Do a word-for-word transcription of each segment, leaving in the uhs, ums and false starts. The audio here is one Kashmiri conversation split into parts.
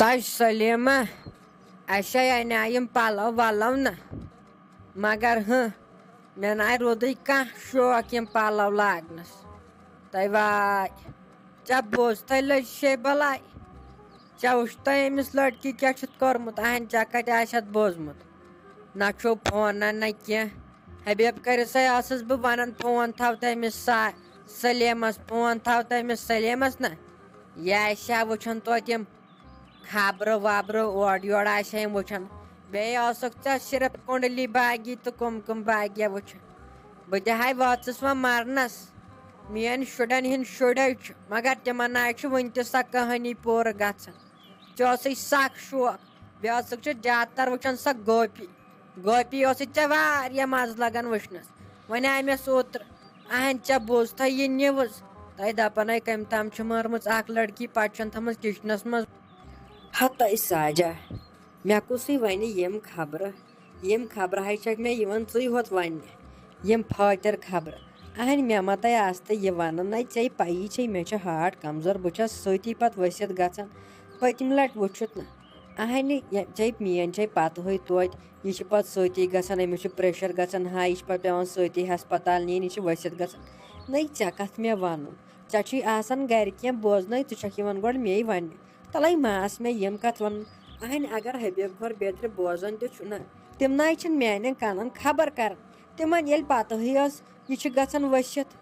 اَے سلیمہ، اَسے اَنے یِم پَلو وَلو نہ، مگر ہٕنٛہ، مےٚ نَے روٗدٕے کانٛہہ شوق یِم پَلو لاگنَس۔ تَے واے، ژےٚ بوزتھَے لٔج شے بَلاے۔ ژےٚ وٕچھتھَے أمِس لٔڑکی کیٛاہ چھُتھ کوٚرمُت؟ اَہَن، ژےٚ کَتہِ آسہِ اَتھ بوزمُت؟ نہ چھُو فون نہ، نہ کینٛہہ۔ حبیب کٔرِتھ سَے ٲسٕس بہٕ وَنان، فون تھاو تٔمِس سا-، سلیمَس، فون تھاو تٔمِس سلیمَس نہ۔ یہِ آسہِ ہا وٕچھان توتہِ یِم خبرٕ وبرٕ اورٕ یورٕ آسہِ ہا یِم وٕچھان۔ بیٚیہِ ٲسٕکھ ژےٚ صرف کُنڈلی باگی تہٕ کُم کُم باگیا وٕچھان۔ بہٕ تہِ ہاے وٲژٕس وۄنۍ مَرنَس۔ میٛٲنۍ شُرٮ۪ن ہِنٛدۍ شُرۍ حظ چھِ، مگر تِمَن نہ حظ چھِ وٕنہِ تہِ سۄ کٕہٲنی پوٗرٕ گژھان۔ ژےٚ اوسُے سَکھ شوق۔ بیٚیہِ ٲسٕکھ ژٕ زیادٕ تر وٕچھان سۄ گوپی۔ گوپی اوسُے ژےٚ واریاہ مَزٕ لَگان وٕچھنَس۔ وۄنۍ آے مےٚ سُہ اوترٕ۔ اَہَن، ژےٚ بوٗزتھَے یہِ نِوٕز؟ تۄہہِ دَپان ہے کٔمۍ تام چھِ مٲرمٕژ اَکھ لٔڑکی، پَتہٕ چھَن تھٲومٕژ کِچنَس منٛز۔ ہَتَے ساجا، مےٚ کُسٕے وَنہِ یِم خبرٕ؟ یِم خبرٕ ہَے چھَکھ مےٚ یِوان ژٕے ہوت وَننہِ۔ یِم فٲطر خبرٕ۔ اَہَن، مےٚ ما تۄہہِ آسہٕ تہٕ یہِ وَنان، نَے ژےٚ پَیی چھے مےٚ چھِ ہارٹ کمزور، بہٕ چھَس سۭتی پَتہٕ ؤسِتھ گژھان۔ پٔتمہِ لَٹہِ وٕچھُتھ نہ۔ اَہَنہِ، یہِ ژےٚ میٛٲنۍ چھے پَتہٕ ہٕے توتہِ، یہِ چھِ پَتہٕ سۭتی گژھان، أمِس چھُ پریشر گژھان ہاے، یہِ چھِ پَتہٕ پٮ۪وان سۭتی ہسپتال نِنۍ، یہِ چھِ ؤسِتھ گژھان۔ نَے ژےٚ کَتھ مےٚ وَنُن؟ ژےٚ چھُے آسان گَرِ کینٛہہ بوزنَے، ژٕ چھَکھ یِوان گۄڈٕ مے وَننہِ۔ تَلَے ماس مےٚ یِم کَتھ وَنُن۔ اَہَنہِ، اگر حبیب کھۄر بیترِ بوزان تہِ چھُ نہ، تِم نَے چھِنہٕ میٛانٮ۪ن کَنَن خبر کَران۔ تِمَن ییٚلہِ پَتہٕ ہٕے ٲس، یہِ چھِ گژھان ؤسِتھ۔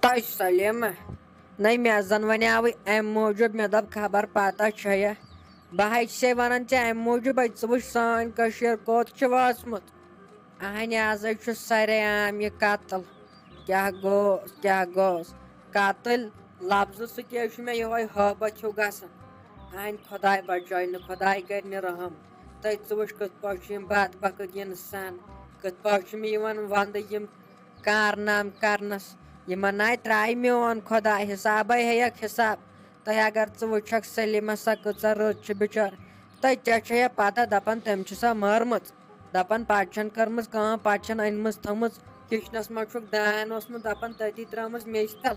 تۄہہِ سلیمہ، نَے مےٚ زَن وَنیٛاوٕے اَمہِ موٗجوٗب، مےٚ دوٚپ خبر پَتہ چھےٚ۔ بہٕ ہَے چھسے وَنان ژےٚ اَمہِ موٗجوٗب، ژٕ وٕچھ سٲنۍ کٔشیٖر کوٚت چھِ وٲژمٕژ۔ اَہَنہِ، آز حظ چھُ سرے عام یہِ قتل۔ کیٛاہ گوٚو، کیٛاہ گوٚوس؟ قتل لفظہٕ سۭتۍ حظ چھُ مےٚ یِہوٚے ہٲبتھ ہیوٗ گژھان۔ اَہَنہِ، خۄداے بچٲے نہٕ، خۄداے کَرِ نہٕ رحم۔ تہٕ ژٕ وٕچھ کِتھ پٲٹھۍ چھِ یِم بدبخت اِنسان، کِتھ پٲٹھۍ چھِ مےٚ یِوان وَندٕ یِم کارنامہٕ کرنس۔ یِمن ناے ترٛایہِ میون خۄدا حسابے ہیٚیکھ حساب۔ تہٕ اگر ژٕ وٕچھکھ سلیمہ سۄ کۭژاہ رٕژ چھِ بِچٲر، تہٕ ژےٚ چھےٚ پتہ دپان تٔمۍ چھِ سۄ مٲرمٕژ۔ دپان پتہٕ چھَن کٔرمٕژ کٲم، پتہٕ چھَن أنمٕژ تھٲومٕژ کچنس منٛز چھُکھ دان اوسمُت دپان تٔتی ترٲومٕژ میٚژِ تل۔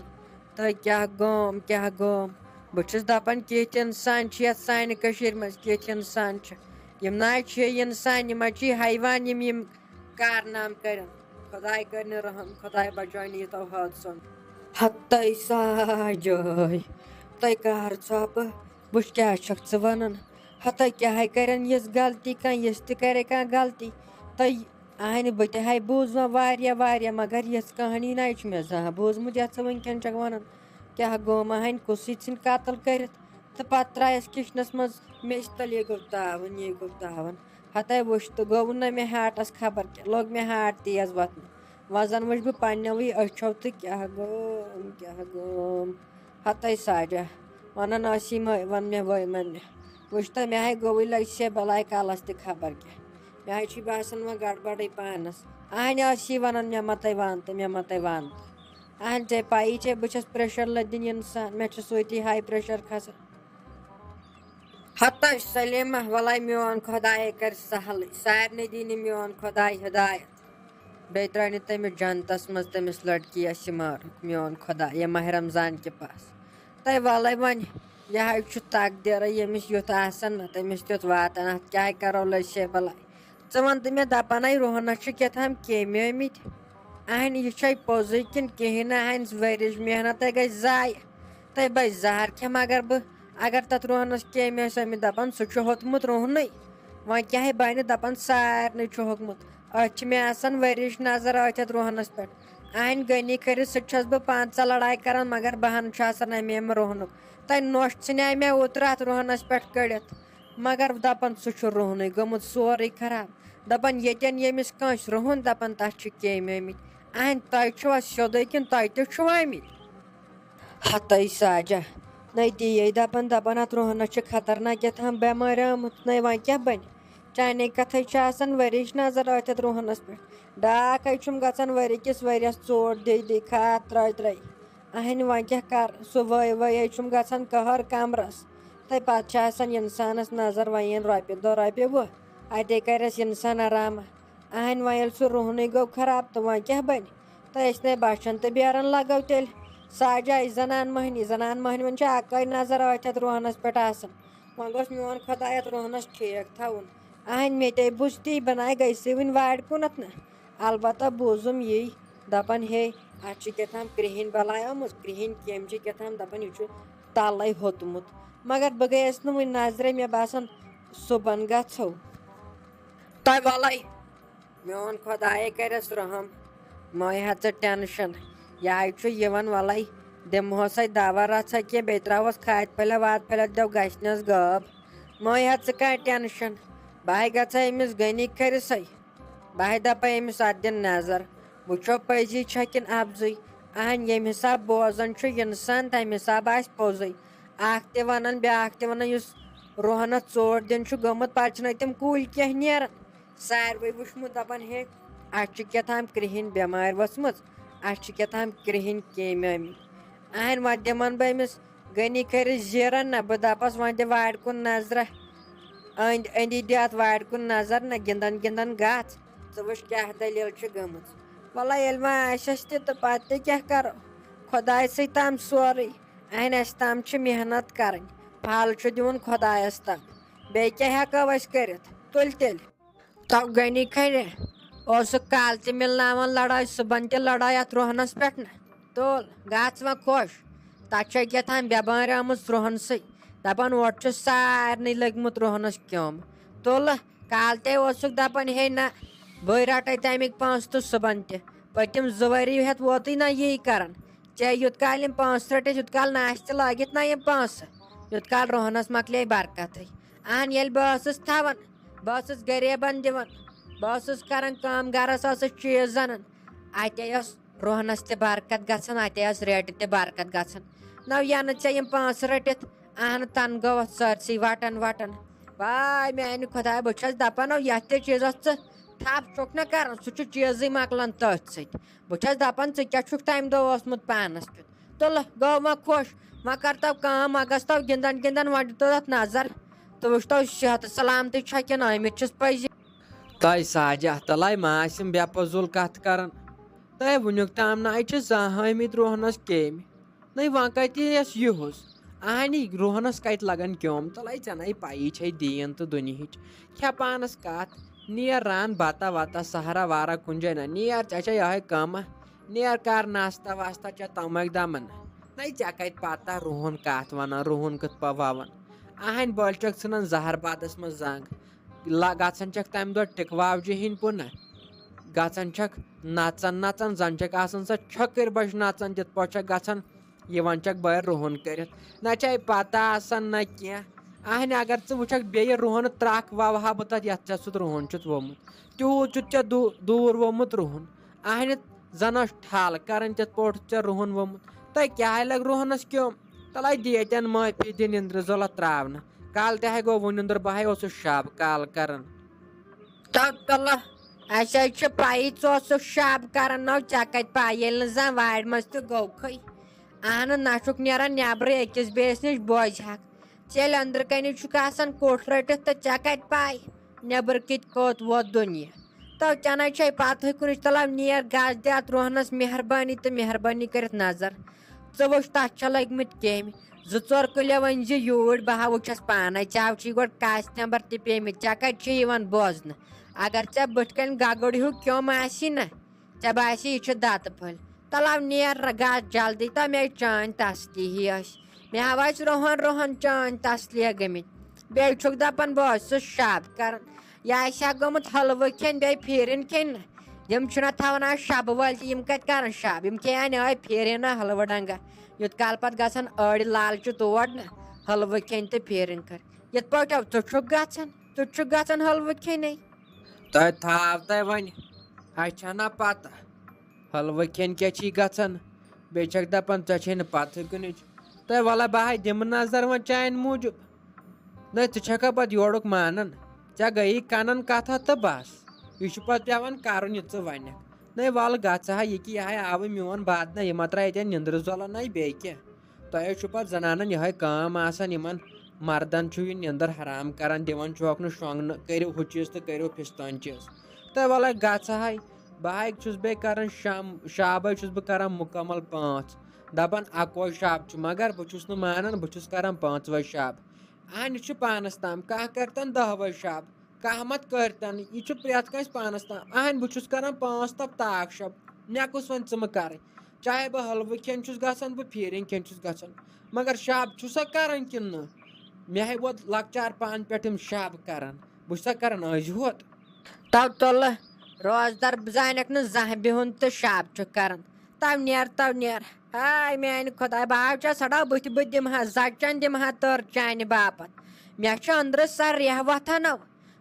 تہٕ کیٛاہ گوم، کیٛاہ گوم؟ بہٕ چھُس دپان کِتھۍ انسان چھِ یتھ سانہِ کٔشیٖرِ منٛز، کِتھۍ انسان چھِ؟ یِم ناے چھِ انسان، یِم حظ چھِ حیوان، یِم یِم کارنامہٕ کَرن۔ خۄداے کَرِ نہٕ رحم، خۄداے بچٲے نہٕ یہِ تو حٲدثو۔ ہتَے ساجٲے، تۄہہِ کَر ژھۄپہٕ؟ بہٕ کیٛاہ چھَکھ ژٕ وَنان؟ ہتَے کیٛاہ ہے کَرن یِژھ غلطی کانٛہہ، یِژھ تہِ کَرے کانٛہہ غلطی؟ تۄہہِ اَہنہِ بہٕ تہِ ہے بوٗز وۄنۍ واریاہ واریاہ، مگر یِژھ کہانی نَے چھِ مےٚ زانٛہہ بوٗزمُت یَتھ ژٕ وٕنکٮ۪ن چھَکھ وَنان۔ کیٛاہ گوٚو مہنۍ کُسٕے ژھٕنۍ قتل کٔرِتھ تہٕ پَتہٕ ترٛایَس کِچنَس منٛز میٚژِ تَل، یے گوٚو تاوَن، یے گوٚو تاوَن۔ ہتَے وٕچھ تہٕ گوٚو نہ مےٚ ہارٹس خبر کیٛاہ، لوٚگ مےٚ ہارٹ تیز وۄتھنہِ۔ وۄنۍ زن وٕچھ بہٕ پننیوٕے أچھو تہٕ کیٛاہ گوٚو، کیٛاہ گوٚو۔ ہتَے ساجا، ونان ٲس یِمے، ون مےٚ وٲے من مےٚ۔ وٕچھ تہٕ مےٚ ہے گوٚوٕے لگہِ سے بلاے کلس تہِ خبر کیٛاہ۔ مےٚ ہے چھُے باسان وۄنۍ گڑبڑٕے پانس۔ اہنہِ ٲس یی ونان مےٚ متے ون تہٕ مےٚ متے ون تہٕ۔ اہن ژےٚ پَیی چھے بہٕ چھَس پریشر لٔدِنۍ انسان، مےٚ چھُ سۭتی ہاے پریشر کھسان۔ ہتش سلیمہ، وَلَے میون خۄدایے کَرِ سہلٕے، سارنٕے دِنہِ میون خۄداے ہدایت۔ بیٚیہِ ترٛٲونہِ تٔمِس جنتس منٛز تٔمِس لڑکی اَسہِ مارُک، میون خۄدا، یہِ ماہِ رمضان کہِ پاس۔ تہٕ وَلَے وۄنۍ، یہِ حظ چھُ تقدیٖرٕے، ییٚمِس یُتھ آسان نہ تٔمِس تیُتھ واتان، اَتھ کیٛاہ کَرو لٔج سے بَلاے۔ ژٕ وَن تہٕ مےٚ، دَپان ہے روہنس چھِ کیٛاہ تام کیٚمۍ ٲمٕتۍ۔ اہنہِ، یہِ چھے پوٚزُے کِنہٕ کِہیٖنۍ نہٕ؟ اہنہِ ؤرِش محنت ہے گژھِ ضایع۔ تہٕ بَے زہر کھٮ۪مہٕ اگر بہٕ، اگر تَتھ روہنَس کیٚمۍ ٲسۍ آمٕتۍ، دَپان سُہ چھُ ہوٚتمُت روہنٕے۔ وۄنۍ کیٛاہ ہے بَنہِ، دَپان سارنٕے چھُ ہوٚکمُت۔ أتھۍ چھِ مےٚ آسان ؤرِش نظر أتھۍ اَتھ روہنَس پٮ۪ٹھ۔ اہنہِ غنی کٔرِتھ سُہ تہِ چھَس بہٕ پانہٕ ژٕ لڑاے کران، مگر بہانہٕ چھُ آسان اَمہِ اَمہِ روہنُک۔ تۄہہِ نۄش ژھٕنیٛاے مےٚ اوترٕ اَتھ روہنَس پٮ۪ٹھ کٔڑِتھ۔ مگر دَپان سُہ چھُ روہنٕے گوٚمُت سورُے خراب۔ دَپان ییٚتٮ۪ن ییٚمِس کٲنٛسہِ روہُن، دَپان تَتھ چھِ کیٚمۍ ٲمٕتۍ۔ اہنہِ تۄہہِ چھُوا سیوٚدُے کِنہٕ تۄہہِ تہِ چھُوا ٲمٕتۍ؟ ہتَے ساجا، نَے تی یے دَپان، دَپان اَتھ روہنَس چھِ خطرناک کیٛاہ تام بٮ۪مٲرۍ آمٕژ، نَے وۄنۍ کیٛاہ بَنہِ؟ چانے کَتھَے چھِ آسان ؤرِش نظر أتھۍ اَتھ روہنَس پٮ۪ٹھ۔ ڈاکھ ہے چھُم گژھان ؤری کِس ؤریَس ژوٹ دے دے، کھاد ترٛٲے ترٛٲے۔ اہنہِ وۄنۍ کیٛاہ کَر، سُہ وٲے وٲے چھُم گژھان قہر کمرَس۔ تہٕ پَتہٕ چھِ آسان اِنسانَس نظر وۄنۍ یِن رۄپیہِ دہ رۄپیہِ وُہ، اَتے کَرٮ۪س اِنسان آرامہ۔ اہنہِ وۄنۍ ییٚلہِ سُہ روہنٕے گوٚو خراب تہٕ وۄنۍ کیٛاہ بَنہِ؟ تہٕ أسۍ نے بَچَن تہٕ بیرَن لَگو تیٚلہِ۔ ساجا، یہِ زَنان مۄہنی، زَنان مۄہنِوٮ۪ن چھِ اَکٲے نظر أتھۍ اَتھ روہنَس پٮ۪ٹھ آسان۔ وۄنۍ گوٚژھ میون خۄداے یَتھ روہنَس ٹھیٖک تھاوُن۔ اہنۍ مےٚ تے بوٗز تی، بہٕ نَے گٔیسٕے وٕنہِ وارِ کُنَتھ نہٕ۔ البتہ بوٗزُم یی، دَپان ہے، اَتھ چھِ کیٛاہ تام کرٛہِنۍ بَلاے آمٕژ، کرٛہِنۍ کیٚمۍ چھِ کیٛاہ تام، دَپان یہِ چھُ تَلَے ہوٚتمُت۔ مگر بہٕ گٔیَس نہٕ وٕنہِ نظرے، مےٚ باسان صُبحن گژھو۔ تۄہہِ وَلَے، میون خۄدایے کَرٮ۪س رحم، مَے ہےٚ ژٕ ٹٮ۪نشَن۔ یہِ ہَے چھُ یِوان وَلَے، دِمہوسَے دَوا رَژھا کینٛہہ، بیٚیہِ ترٛاوہوس کھادِ پھٔلۍ وادِ پھٔلۍ، دَو گژھِ نَس غٲب۔ مَے ہےٚ ژٕ کانٛہہ ٹٮ۪نشَن، بہٕ ہَے گژھٕ أمِس غنی کھٔرِسَے۔ بہٕ ہَے دَپَے أمِس اَتھ دِن نظر، وٕچھو پٔزی چھا کِنہٕ اَپزُے۔ اہن ییٚمہِ حساب بوزان چھُ اِنسان، تَمہِ حساب آسہِ پوٚزُے۔ اَکھ تہِ وَنان، بیٛاکھ تہِ وَنان، یُس روہنَس ژوٹ دِن چھُ گوٚمُت، پَتہٕ چھِنہٕ تِم کُلۍ کینٛہہ نیران۔ ساروٕے وٕچھمُت، دَپان ہے، اَسہِ چھِ کیٛاہ تام کرٛہِنۍ بٮ۪مارِ ؤژھمٕژ، اَسہِ چھِ کیٛاہ تام کرٛہِنۍ کیٚمۍ آمٕتۍ۔ اہن وۄنۍ دِمَن بہٕ أمِس غنی کھٔرِس زیٖرَن نہ، بہٕ دَپَس وۄنۍ دِ وارِ کُن نظرہ، أنٛدۍ أنٛدی دِ اَتھ وارِ کُن نظر نہ، گِنٛدان گِنٛدان گژھ، ژٕ وٕچھ کیٛاہ دٔلیٖل چھِ گٔمٕژ۔ وَلہ ییٚلہِ وۄنۍ آسٮ۪س تہِ تہٕ پَتہٕ تہِ کیٛاہ کَرو، خۄداے سٕے تام سورُے۔ اَہَنہِ اَسہِ تام چھِ محنت کَرٕنۍ، پھل چھُ دیُن خۄدایَس تام، بیٚیہِ کیٛاہ ہٮ۪کو أسۍ کٔرِتھ؟ تُلۍ تیٚلہِ۔ تو غنی کھرِ اوسُکھ کالہٕ تہِ مِلناوان لڑٲے، صُبحن تہِ لڑٲے اَتھ روہنَس پٮ۪ٹھ نہ۔ تُل، گژھ وۄنۍ خۄش۔ تَتھ چھےٚ کیٛاہ تام بٮ۪مٲرۍ آمٕژ روہنسٕے۔ دَپان اورٕ چھُ سارنٕے لٔگمُت روہنَس کیوٚم۔ تُل، کالہٕ تہِ اوسُکھ دَپان ہے نہ، بٕے رَٹَے تَمِکۍ پونٛسہٕ تہٕ صُبحن تہِ۔ پٔتِم زٕ ؤری ہٮ۪تھ ووتُے نہ یی کران۔ ژےٚ یوٗت کال یِم پونٛسہٕ رٔٹِتھ، یوٗت کال نہٕ آسہِ تہِ لٲگِتھ نہ یِم پونٛسہٕ، یوٗت کال روہنَس مۄکلے برکتٕے۔ اہن ییٚلہِ بہٕ ٲسٕس تھاوان، بہٕ ٲسٕس غریٖبَن دِوان، بہٕ ٲسٕس کران کٲم، گرَس ٲسٕس چیٖز زَنان۔ اَتے ٲس روہنَس تہِ برکت گژھان، اَتے ٲس ریٹہِ تہِ برکت گژھان۔ نَو یَنہٕ ژےٚ یِم پونٛسہٕ رٔٹِتھ، اہن تَنہٕ گوٚو اَتھ سٲرسٕے وَٹَن وَٹَن۔ واے میٛانہِ خۄداے، بہٕ چھَس دَپان، نَو یَتھ تہِ چیٖزَس ژٕ تھَپھ چھُکھ نہ کران، سُہ چھُ چیٖزٕے مۄکلان تٔتھۍ سۭتۍ۔ بہٕ چھَس دَپان، ژٕ کیٛاہ چھُکھ تَمہِ دۄہ اوسمُت پانَس کیُتھ؟ تُلہٕ، گوٚو وۄنۍ خۄش، وۄنۍ کَرتو کٲم، وۄنۍ گژھتو گِنٛدان گِنٛدان، وۄنۍ دِتو تَتھ نظر تہٕ وٕچھتو صحت سلامتٕے چھا کِنہٕ آمٕتۍ چھِس پٔزی۔ تۄہہِ ساجہ تہٕ لَے ما آسِم بے فضوٗل کَتھ کَران؟ تۄہہِ وٕنیُک تام نہ چھِ زانٛہہ آمٕتۍ روہنَس کیٚمۍ۔ نَے وۄنۍ کَتہِ یَس یِہُس؟ اَہنی روہنَس کَتہِ لَگَن کیوٚم؟ تہٕ لَے ژےٚ نَے پَیی چھے دیٖن تہٕ دُنیہِچ۔ کھےٚ پانَس کَتھ، نیر ران بَتہ وَتہ سہرا وارا کُنہِ جایہِ نہ۔ نیر، ژےٚ چھے یِہوٚے کٲمہ۔ نیر کر ناشتہ واشتہ، چےٚ تمک دمن۔ نَے ژےٚ کتہِ پتہ رُہُن کتھ ونان، رُہُن کِتھ پٲٹھۍ ووان؟ اہنۍ بٔلۍ چھکھ ژھٕنان زہر بادس منٛز زنگ۔ لا-، گژھان چھکھ تمہِ دۄہ ٹِکہٕ واوجہِ ہٕنٛدۍ پونہ۔ گژھان چھکھ نژان نژان، زن چھکھ آسان سۄ چھٔکٕرۍ بچ نژان، تِتھ پٲٹھۍ چھکھ گژھان، یِوان چھکھ بٲے رُہُن کٔرِتھ۔ نہ چھے پتہ آسان نہ کینٛہہ۔ اہنہِ اگر ژٕ وٕچھکھ بیٚیہِ رُہُن ترکھ ووہا بہٕ تتھ، یتھ ژےٚ سُہ رُہُن چھُتھ وومُت، تیوٗت چھُتھ ژےٚ دو-، دوٗر وومُت رُہُن۔ اہنہِ زن ٲس ٹھل کران، تِتھ پٲٹھۍ ژےٚ رُہُن ووٚمُت۔ تۄہہِ کیٛاہ لگہِ رُہنس کیوٚم؟ تلے دِ ییٚتٮ۪ن معٲفی، دِ نِندرِ زۄلہ تراونہٕ۔ کالہٕ تہِ ہے گوٚو وُنِندر، بہٕ ہے اوسُس شب کالہٕ کران۔ تو تلہ، اسہِ ہے چھِ پَیی ژٕ اوسُکھ شب کران، نو ژےٚ کتہِ پَے، ییٚلہِ نہٕ زن وارِ منٛز تہِ گوٚوکھٕے۔ اہنہٕ، نہ چھُکھ نیران نیبرٕے أکِس بیٚیِس نِش بوزِ ہکھ۔ ژےٚ ییٚلہِ أنٛدرٕ کَنہِ چھُکھ آسان کوٚٹھ رٔٹِتھ تہٕ ژےٚ کَتہِ پَے نیٚبرٕ کِتۍ کوٚت ووت دُنیا؟ تو ژےٚ نَے چھے پَتہٕے کُنِچ۔ تَلہ نیر گاسہٕ دِ اَتھ روہنَس مہربٲنی تہٕ مہربٲنی کٔرِتھ نظر۔ ژٕ وٕچھ تَتھ چھا لٔگۍ مٕتۍ کیٚمۍ۔ زٕ ژور کُلۍ أنۍ زِ یوٗرۍ، بہٕ ہا وٕچھَس پانَے۔ ژےٚ ہاو چھی گۄڈٕ کاسہِ تٮ۪مبَر تہِ پیٚمٕتۍ، ژےٚ کَتہِ چھِ یِوان بوزنہٕ؟ اگر ژےٚ بٕتھِ کَنہِ گَگُر ہیوٗ کیوٚم آسی نہ، ژےٚ باسہِ یہِ چھِ دَتہٕ پھٔلۍ۔ تَلَو نیر گژھ جلدی، تہٕ مےٚ چٲنۍ تسلی ہِش۔ مےٚ ہا ٲسۍ روہَن روہَن چٲنۍ تسلی گٔمٕتۍ۔ بیٚیہِ چھُکھ دَپان بہٕ اوسُس شب کران۔ یہِ آسہِ ہا گوٚمُت حلوٕ کھیٚنۍ بیٚیہِ پھیٖرِن کھیٚنۍ نہ۔ یِم چھِنہ تھاوان آز شبہٕ وٲلۍ تہِ، یِم کَتہِ کران شب؟ یِم کھیٚیہِ ہن یِہوٚے پھیٖرِن نہ حلوٕ ڈنگہ۔ یوٚت کال پتہٕ گژھن أڑۍ لالچہِ تور نہ حلوٕ کھیٚنۍ تہٕ پھیٖرِن کھیٚنۍ۔ یِتھ پٲٹھۍ ژٕ چھُکھ گژھان، ژٕ چھُکھ گژھان حلوٕ کھیٚنۍ۔ تۄہہِ تھاو تۄہہِ وۄنۍ، اَسہِ چھَنہ پَتہ حلوٕ کھیٚنۍ کیٛاہ چھی گژھان، بیٚیہِ چھَکھ دَپان ژےٚ چھے نہٕ پَتہٕ کُنِچ۔ تۄہہِ وَلہ بہٕ ہاے دِمہٕ نظر وۄنۍ چانہِ موٗجوٗب۔ نہ ژٕ چھَکھا پَتہٕ یورُک مانان؟ ژےٚ گٔیی کَنَن کَتھا تہٕ بَس۔ یہِ چھُ پَتہٕ پٮ۪وان کَرُن یہِ ژٕ وَنَکھ۔ نہ وَلہٕ گژھ ہا، یہِ کہِ یہِ ہاے آوٕے میون باد نہ، یہِ ما ترٛایہِ اَتٮ۪ن نِندرٕ زۄلَن نَے بیٚیہِ کیٛاہ۔ تۄہہِ حظ چھُ پَتہٕ زَنانَن یِہوٚے کٲم آسان، یِمَن مَردَن چھُ یہِ نِندٕر حرام کَران، دِوان چھُ ہۄکھنہٕ شۄنٛگنہٕ، کٔرِو ہُہ چیٖز تہٕ کٔرِو فِستٲنۍ چیٖز۔ تۄہہِ وَلَے گژھٕ ہَے، بہٕ ہَے چھُس بیٚیہِ کَران شام، شابَے چھُس بہٕ کَران مُکمل پانٛژھ، دَپان اَکوے شاب چھُ، مگر بہٕ چھُس نہٕ مانان، بہٕ چھُس کَران پانٛژوَے شاب۔ اہن، یہِ چھُ پانس تام، کانٛہہ کرتن دہ بجہِ شب، کانٛہہ مت کرتن، یہِ چھُ پرٛٮ۪تھ کٲنٛسہِ پانس تام۔ اہن، بہٕ چھُس کران پانٛژھ تپھ تاکھ شب، مےٚ کُس وۄنۍ ژٕ مہٕ کرٕنۍ۔ چاہے بہٕ حلوٕ کھٮ۪ن چھُس گژھان، بہٕ پھیٖرِنۍ کھٮ۪ن چھُس گژھان، مگر شب چھُسا کران کِنہٕ نہٕ؟ مےٚ ہے ووت لۄکچار پانہٕ پٮ۪ٹھ یِم شب کران، بہٕ چھُسا کران أزۍ ہوت؟ تو تُلہٕ روزدر زانکھ نہٕ زانٛہہ بِہُن تہٕ شب چھُ کران۔ تو نیر، تو نیر۔ ہاے میانہِ خۄداے، بہٕ ہاو ژےٚ سڑا بٕتھِ، بہٕ دِمہٕ ہا زچن، دِمہٕ ہا تٔر چانہِ باپتھ۔ مےٚ چھُ أنٛدرٕ سر ریٚہہ وۄتھان۔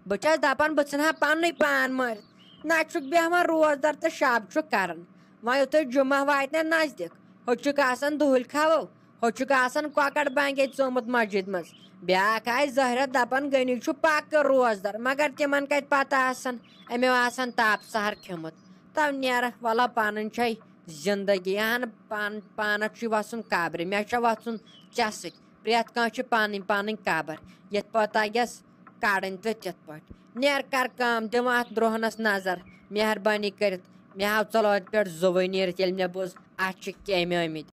بہٕ چھَس دَپان، بہٕ ژھٕنہٕ ہا پَننُے پان مٲرِتھ۔ نہ چھُکھ بیٚہوان روزدَر تہٕ شب چھُکھ کَران۔ وۄنۍ یُتھُے جُمعہ واتہِ نہ نزدیٖک، ہُہ چھُکھ آسان دُہٕلۍ کھاوو، ہُہ چھُکھ آسان کۄکَر بانگے ژومُت مسجد منٛز۔ بیٛاکھ آسہِ زہرہ دَپان، غنی چھُ پَکہٕ روزدَر، مگر تِمَن کَتہِ پَتہ آسان، أمۍ آسان تاپہٕ سحر کھیوٚمُت۔ تَو نیرٕ، وَلہ پَنٕنۍ چھے زندگی۔ اہن، پان-، پانس چھُے وَسُن قبرِ، مےٚ چھےٚ وَسُن ژےٚ سۭتۍ۔ پرٛٮ۪تھ کانٛہہ چھُ پَنٕنۍ پَنٕنۍ قبر، یِتھ پٲٹھۍ تَگٮ۪س کَڑٕنۍ تہٕ تِتھ پٲٹھۍ۔ نیر کر کٲم، دِمہٕ اَتھ درٛوہنَس نظر، مہربٲنی کٔرِتھ۔ مےٚ آو ژۄلٲرۍ پٮ۪ٹھ زُوٕے نیٖرِتھ، ییٚلہِ مےٚ بوٗز اَتھ چھِ کیٚمۍ آمٕتۍ۔